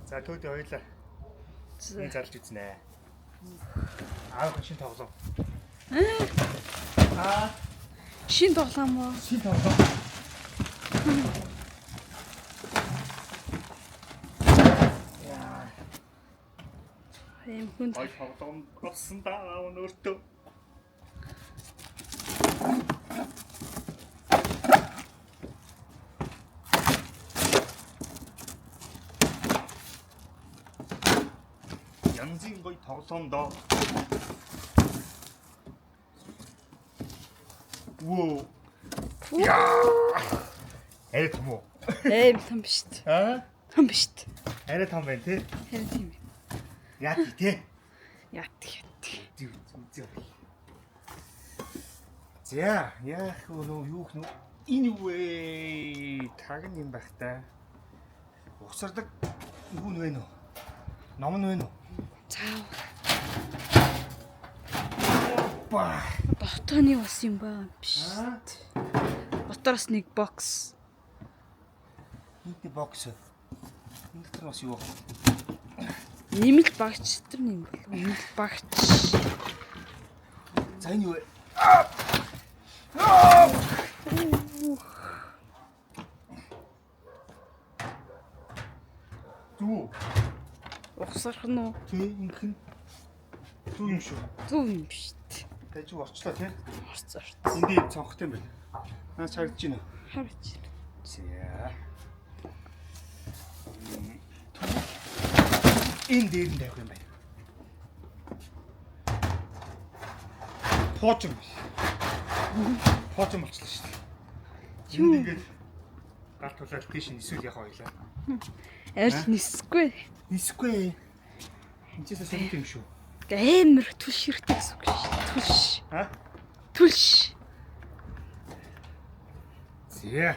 За төөдөө хоёлаа. За. Энэ зарлж үзнэ. Аав хүн шин тоглоом. Аа, Шин тоглоом уу? шин тоглоом. Яа, Ийм хүн гой тоглоом болсон да аав нь өөртөө. Янзын гой тоглоом доо. Вөө. Яа. Арай том уу? Ийм том биш үү? Аа? Том биш үү? Арай том байна тий. Харин тийм юм. Яа тий. Ятг ятг. Зүг зүг зүг. За, яах вэ нөө юу хнө? Энэ юу вэ? Таг нь юм байх та. Угсардаг юу нь вэ нөө? Ном нь вэ нөө? Заав. Ба. Ботооны бас юм баа биш. Аа? Ботоос нэг бокс. Энд бокс. Энэ дотор бас юу вэ? Нэмэлт багч тэр юм болов. Нэмэлт багч. За энэ юу вэ? Зүг. Угсарх нь уу? Тий, ингэх нь зүг юм шүү. Зөв юм биш үү? Таж орчлоо тий. Орц орц. Энд ийм цонхтой юм байна. Наа чагдаж байна уу? Хараач. За. Энэ дээр нь тавих юм байна. Пуужин. Пуужин болчихлоо шүү дээ. Юу? Энд ингээд гал тулаад тийш нь эсвэл явах байлаа. Арил нисэхгүй. Нисэхгүй. Энд чинь сонирт юм шүү. Амар түлш хэрэгтэй гэсэн үг шүү. Түлш. А? Түлш. За.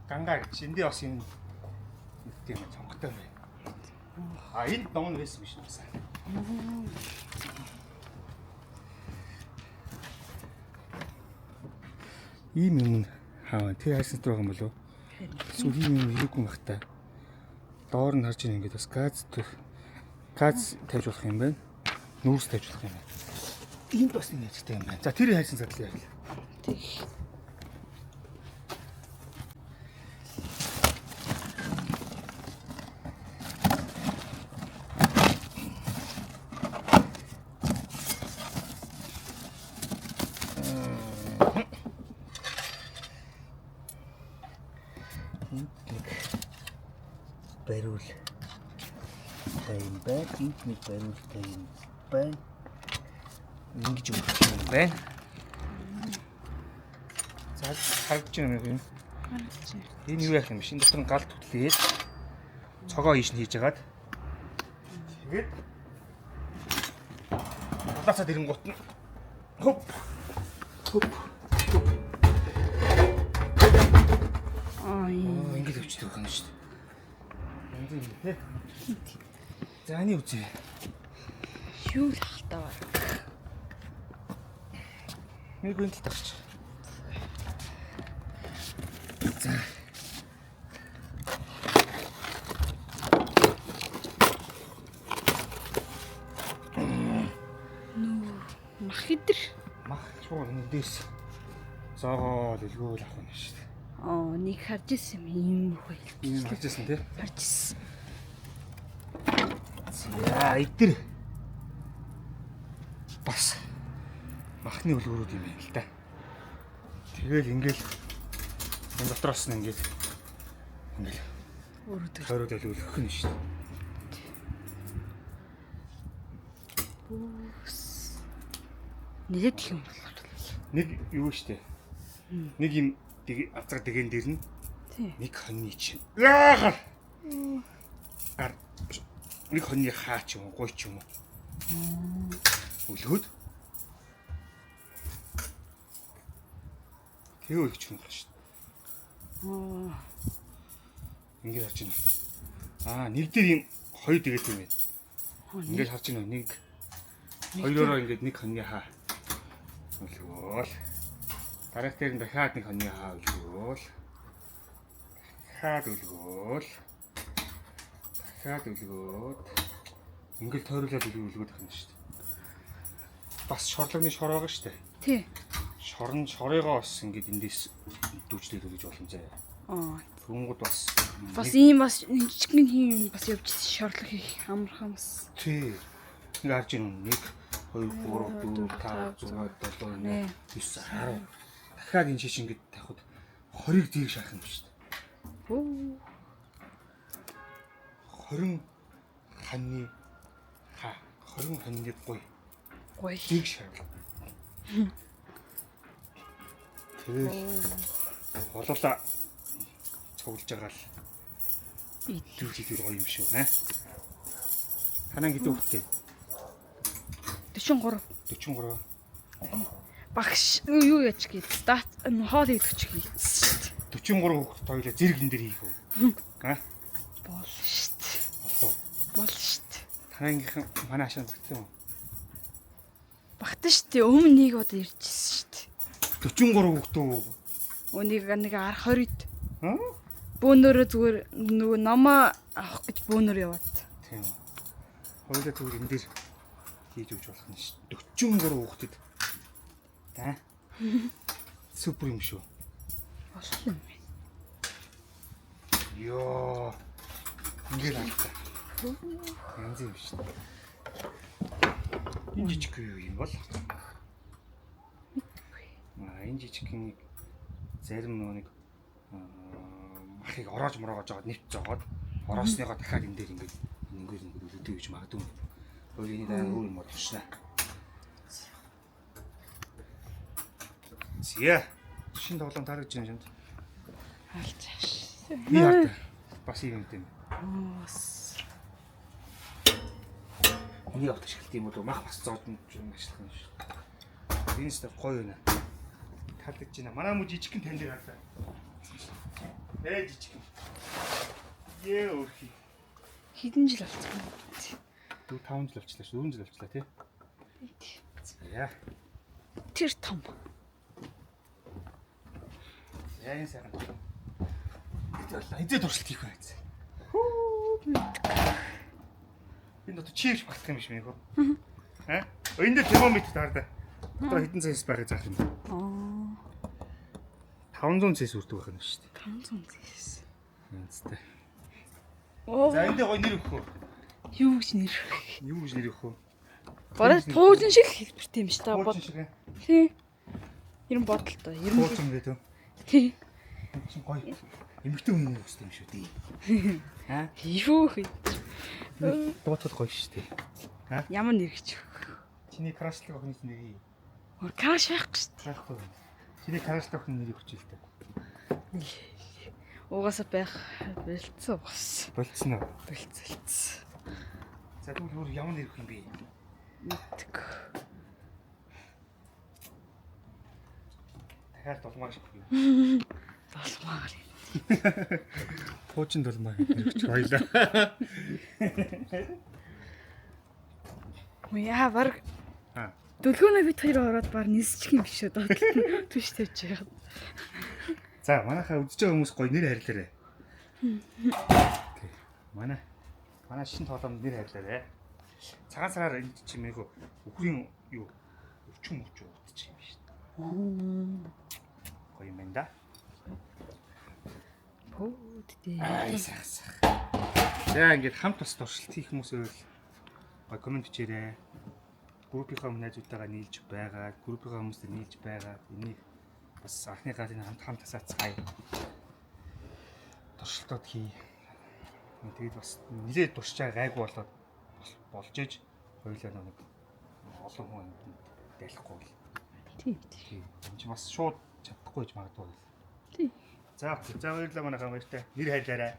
Гангаа гэж эндээ бас юм нэг тийм цонхтой байна. А энэ ном нь байсан биш үү? Ийм юм хаа тэр хайсан дотор байгаа юм болов уу? Эсвэл ийм юм хэрэггүй юм бах та. Доор нь харж ийн ингээд бас газ газ тавьж болох юм байна. Нүүрс тавьж болох юм байна. Энд бас нэг яжтай юм байна. За тэр хайсан задлаа явлаа. Тэг. Энд нэг бариул юм байна. Энд нэг бариултай юм байна. Ингэж өгөх юм байна. За харагдаж байна юм. Хараач. Энэ юу яах юм бэ? Энэ дотор нь гал түтлээд цогоо ийш нь хийж агаад тэгээд улаацаад ирэнгуут нь хоп хоп хоп Аа. Аа, ингэж өвчтөг юм шүү дээ. Энд юм тий. За энэ үзье. Юу л халтаа ба. Нэг үн талд гарч. За. Мах идэр. Мах чуу энэ дээс зоогоол өлгөөл авах юм шүү дээ. Аа, нэг харж исэн юм ийм хөө. Энэ харж ирсэн тий. Харж исэн. За эдэр бас махны өлгөрүүд юм байна л да. Тэгэл ингээл энэ дотроос нь ингээл ингээл Өөрөө төр. тойроод өлгөх нь шүү дээ. Бүс. Нэлээд их юм болохоор. Нэг юу шүү дээ. Нэг юм авцаг дэгэн дээр нь Тий. нэг хоньны чинь. Яа! Гар нэг хоньны хаа ч юм уу, гуй ч юм уу. Өлгөөд Тэгээ өлгөж юм байна шүү дээ. Аа. Ингээд харж байна. Аа, нэг дээр юм хоёр дэгэт юм байна. Ингээд харж байна. Нэг хоёророо ингээд нэг хоньны хаа өлгөөл. Дараах дээр нь дахиад нэг хоньны хаа өлгөөл. Дахиад өлгөөл. Дахиад өлгөөд ингээл тойруулаад өлгөөд ахна шүү дээ. Бас шорлагны шор байгаа шүү дээ. Тий. Шорн шорыгоо бас ингээд эндээс дүүжлээд өгч болно заяа. Аа. Түүнгүүд бас Бас ийм бас жижигхэн хийм бас явж шорлох хийх амархан бас. Тий. Ингээ харж байна уу? 1 2 3 4 5 6 7 8 9 10. Дахиад энэ шиш ингээд тавихад 20-ыг зэрэг шарах юм шүү дээ. Хөө. 20 ханны ха 20 ханны гуй Гоё. зэрэг шарах. Тэгэл болоолаа цуглаж байгаа л дүүж идвэл гоё юм шүү, аа. Танаа гэдэг үгтэй 43 43. Багш юу яаж гээд дат хоол идэх ч хийсэн шүү дээ. 43 хүүхэд хоёулаа зэрэг энэ дээр хийх үү? Аа? Бол шүү дээ. Болох уу? Бол шүү дээ. Танаагийнхан манай хашаа багтсан юм уу? Багтан шүү дээ. Өмнө нэг удаа иржсэн шүү дээ. 43 хүүхэд үү? Өнийг нэг арх 20-д Аа? бөөнөрөө зүгээр нөгөө номоо авах гэж бөөнөр яваад. Тийм үү. Хоёулаа зүгээр энэ дээр хийж өгч болох нь шүү. 43 хүүхдэд. Аа? Супер юм шүү. Болох юм байна. Йоо. Ингээл алта. Янз юм шүү. Энэ жижиг юу юм бол? Аа, энэ жижигхнийг зарим нөгөө нэг махыг ороож мороогож жоод нэвт зоогоод ороосныгоо дахиад энэ дээр ингээд ингээд ингээд үлдээ гэж магадгүй. Өөр энэ дараа өөр юм болчихно. Зя. Шинэ тоглоом таарч байна шанд. Алж ааш. Би хардаа. Бас юм юм. Ус. Энийг авт ашиглах юм бол мах бас зоод нь ашиглах юм шүү. Энэ ч гоё юм. Таалагдж байна. Манай мө жижигхэн тань дээр хардаа. Ээ жижигхэн. Ее өөрхий. Хэдэн жил болсон бэ? 4 5 жил болчлаа шүү. 4 жил болчлаа тий. За. Тэр том. За энэ сайхан. Хэзээ туршилт хийх вэ? Хүү мэдгүй. Энэ дотор чивч багтах юм биш мэн хөө. Аа? Энэ дээр термометр таарда. Одоо хэдэн цээс байгааг заах юм. Аа. 500 цээс үрдэг байх юм шүү дээ. 500 цээс. Янзтай. Оо. За энэ дээр гоё нэр өгөх үү? Юу гэж нэр. Юу гэж нэр өгөх үү? Бараг пуужин шиг хэлбэртэй юм шиг та бод. Пуужин шиг. Тий. Ер нь бодолтой. Ер нь Пуужин гэдэг үү? Тий. Чинь гоё. Эмэгтэй хүн нэр өгсөн юм шүү дээ. Аа? Юу гэж. Дуутал гоё шүү дээ. Аа? Ямар нэр гэж өгөх? Чиний крашлаг охины нэрийг. Краш байхгүй шүү дээ. Байхгүй. Чиний крашлаг охины нэрийг өгч л дээ. Угаасаа байх болцсон угаас. Болцсон уу? Болцсон. За тэгвэл өөр ямар нэр өгөх юм бэ? Мэдгүй. Дахиад дулмаа шиг юм. Дулмаар. Пуучин дулмаа нэр өгч баялаа. Яа баг Аа. Дөлгөөнөө бит хоёр ороод баг нисчих юм биш үү? Түш тавьж яагаад. За манайхаа үзэж байгаа хүмүүс гоё нэр хайрлаарай. Окей. Манай манай шинэ тоглоомд нэр хайрлаарай. Цагаан сараар энэ чинь мэгөө үхрийн юу өвчин мөвч утчих юм биш. Гоё юм байна да. Пөөдтэй. Аа сайхан сайхан. За ингээд хамт бас туршилт хийх хүмүүс байвал гоё комент бичээрэй. Группийнхаа найзуудтайгаа нийлж байгаа, группийнхаа хүмүүстэй нийлж байгаа. Энийг бас анхны гаалын хамт хамт асаацгаая. Туршилтууд хий. Тэгээд бас нилээд туршиж байгаа гайгүй болоод болж иж хоёулаа нэг олон хүн амьтанд дайлахгүй бол. Тийм. Тийм. Энэ чинь бас шууд чадахгүй гэж магадгүй. Тийм. За за баярлалаа манайхаа баяртай. Нэр хайрлаарай.